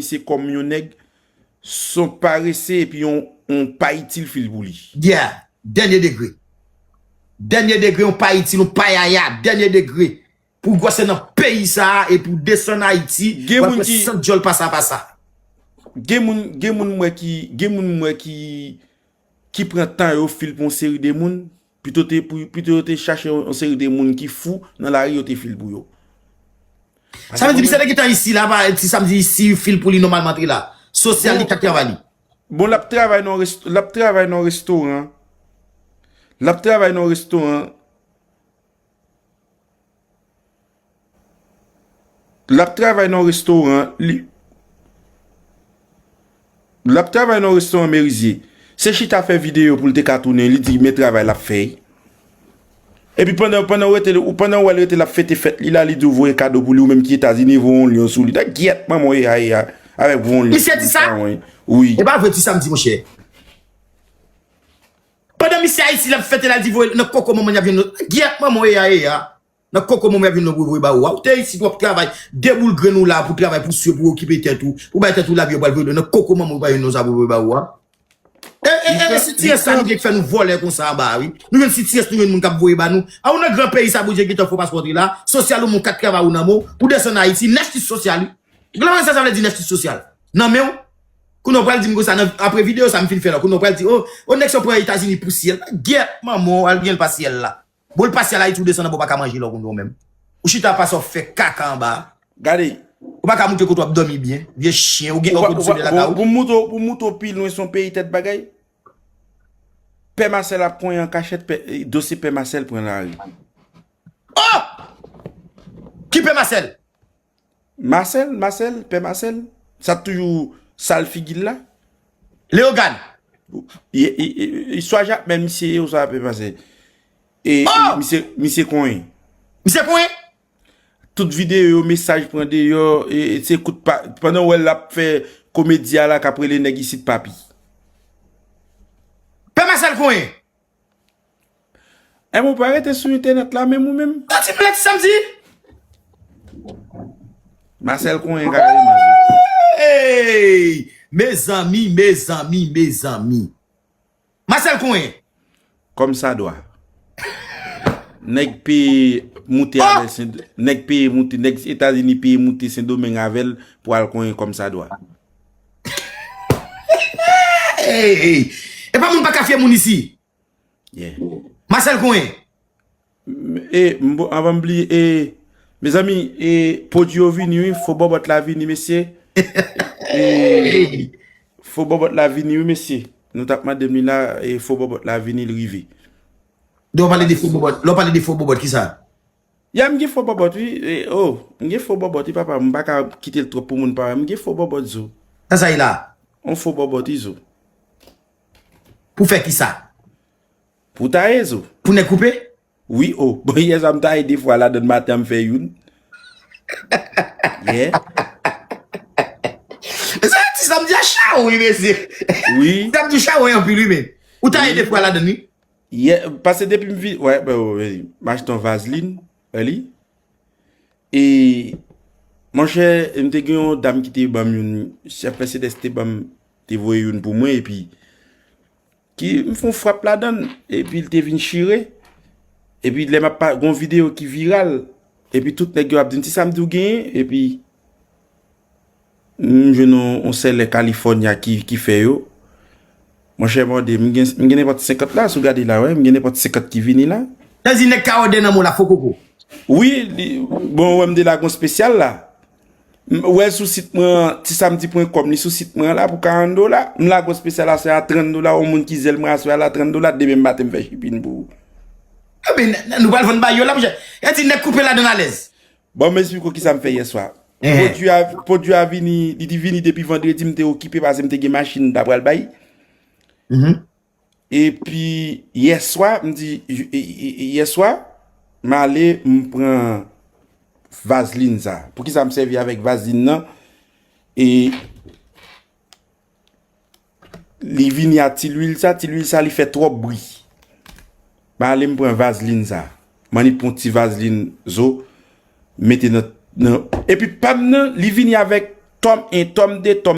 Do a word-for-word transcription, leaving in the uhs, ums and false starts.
se kòm yon nèg, se yon parese epi yon, yon pa itil fil pou li. Yeah, dènye degre. Dènye degre, yon pa itil, yon payaya, dènye degre. Pou w gwase nan peyi sa a epi w desann Ayiti, w ap wè sant djòl pasa pasa. Gen moun, gen moun m wè ki, gen moun m wè ki, ki pran tan yo fil pou yon seri de moun, pito te, pou, pito yo te chache yon, yon seri de moun ki fou nan lari yo te fil pou yo. Sa vle di, misye te gentan isi la, pa, ti Samdi isi, fil pou li nòmalman te la. Sosyal li k ap travay li. Bon, l ap travay nan rest, l ap travay nan restoran. L ap travay nan restoran. L ap travay nan restoran. Li, l ap travay nan restoran Merizye. Se chita fè videyo pou l te ka tounen, li di men travay l ap fè. Epi pandan, pandan w rete, ou pandan w wè l rete l ap fete fèt li la, li di w voye kado pou li, ou menm ki Etazini, voye yon lyon sou li. Nan gyèt manman w eya eya, avèk voye yon lyon sou li. Misye di sa? Wi. E pa vre, ti Samdi, monchè. Pandan misye Ayiti l ap fete la, l di voye nan koko manman y ap jwenn nou. Gyèt manman w eya eya. Nan koko manman w ap jwenn nou pou voye ba ou a. Ou te isit w ap travay, de boul grenn ou la pou travay, pou swe, pou okipe tèt ou, pou bay tèt ou lavi, yo pral voye nan koko manman w pa jwenn nou sa pou voye ba ou a. E, e, e, e, sitirès sa nou gen k fè nou vòlè konsa anba a, wi. Nou jwenn sitirès, nou jwenn moun k ap voye ba nou. A ou nan gran peyi sa, Bondye gentan fè w paspò w antre la, sosyal ou moun k ap travay ou nan men w, ou desann Ayiti, nèstis sosyal, wi. Grann sa, sa vle di nèstis sosyal. Nan men w, kounye w pral di m konsa, nan, apre videyo sa m fin fè la, kounye w pral di, o, o, nèg sa pran Etazini pou syèl. Gyèt manman w, al gen l pa syèl la. Bon, l pa syèl Ayiti, ou desann anba, ou pa ka manje lè w konn ou menm. Ou chita pase w ap fè kaka anba a. Gade. Ou pa ka moute kote w ap dòmi byen. Vye chen, ou gen ògòd sou lakay ou. Pou m moutre w, pou m moutre w pi lwen, se yon peyi tèt bagay. Pè Masèl ap konyen an kachèt, pè, e, dosye Pè Masèl pran lari. Oh! Ki Pè Masèl? Masèl, Masèl, Pè Masèl. Sa t toujou sal figi l la. Leyogàn. Swa Jakmèl misye ye, oswa Pè Masèl. E, e, misye, misye konyen. Misye konyen? Tout videyo yo, mesaj pran deyò, e, e, se kout pa, pandan w wè l ap fè komedi a la k ap rele nèg isit papi. Pè Masèl konyen. Enben, ou pa rete sou entènèt la menm ou menm? Santi m lè ti Samdi. Masèl konyen kareman. Hey! Mezanmi, mezanmi, mezanmi. Masèl konyen. Kòmsadwa. Nèg peye moute avè l, nèg peye moute, nèg Etazini peye moute Sendomeng avè l pou al konyen kòmsadwa. Hey, hey. E pa moun pa ka fye moun isi. Yeah. Masèl konyen. E, m, anvan m bliye, e, mezanmi, e, pwodui yo vini, wi, fo bòbòt la vini, mesye. E, fo bòbòt la vini, wi, mesye. Nou t ap mande m li la, e, fo bòbòt la vini, l rive. Lè w pale de fo bòbòt, lè w pale de fo bòbòt, kisa? Ya, m gen fo bòbòt, wi. E, o, m gen fo bòbòt, wi, papa. M pa ka kite l twòp pou moun pa wè. M gen fo bòbòt, zo. Sa sa ye la? On fo bòbòt, wi, zo. Pou fè kisa? Pou taye, zo. Pou nèg koupe? Wi, o. Bon, yè sa m taye de fwa ladan l, maten an m fè youn. Yeah. Sa ti Samdi a chawon, wi, mesye. Wi. Ti Samdi chawon anpil, wi, men. Ou taye de fwa ladan l, wi. Yè, paske depi m vin, wè, m achte yon vazlin, wè li. E, monchè, m te gen yon dam ki te ban m youn, chèf Mercedes te ban m, te voye youn pou mwen, epi ki, m fè yon frap ladan l, epi l te vin chire, epi lè m ap pa, gon videyo ki viral, epi tout nèg yo ap di m, "Ti Samdi w genyen?" Epi m jwenn yon, yon sèlè California ki, ki fè yo. Monchè, mòde, m gen, m gen nenpòt senkant la, si w gade la, wè, m gen nenpòt senkant ki vini la. Sa di nèg ka òdè nan men w la, fo koko. Wi, li, bon, wè m te lage yon spesyal la. M, wè l sou sit mwen an, ti samdi pwen kòm, li sou sit mwen an la pou karant dola. M lage yon spesyal aswè a trant dola, yon moun ki zèl mwen aswè a la trant dola, demen maten m fè shipping pou ou. Ebyen, n, n, nou pral vann bay yo la, monchè. E di nèg koupe ladann alèz. Bon, m esplike w kisa m fè yè swa. Pwodui a, pwodui a vini, li te vini depi vandredi, m te okipe paske m te gen machin m ta pral bay. Epi, yè swa, m di, yè swa, m ale, m pran vazlin sa. Poukisa m sèvi avèk vazlin nan? E, Li vini a ti lwil sa, ti lwil sa li fè twòp bri. M ale m pran vazlin sa. M annik pran ti vazlin zo, mete nan, nan, epi pa m nan, li vini avèk Tòm en, tòm de, tòm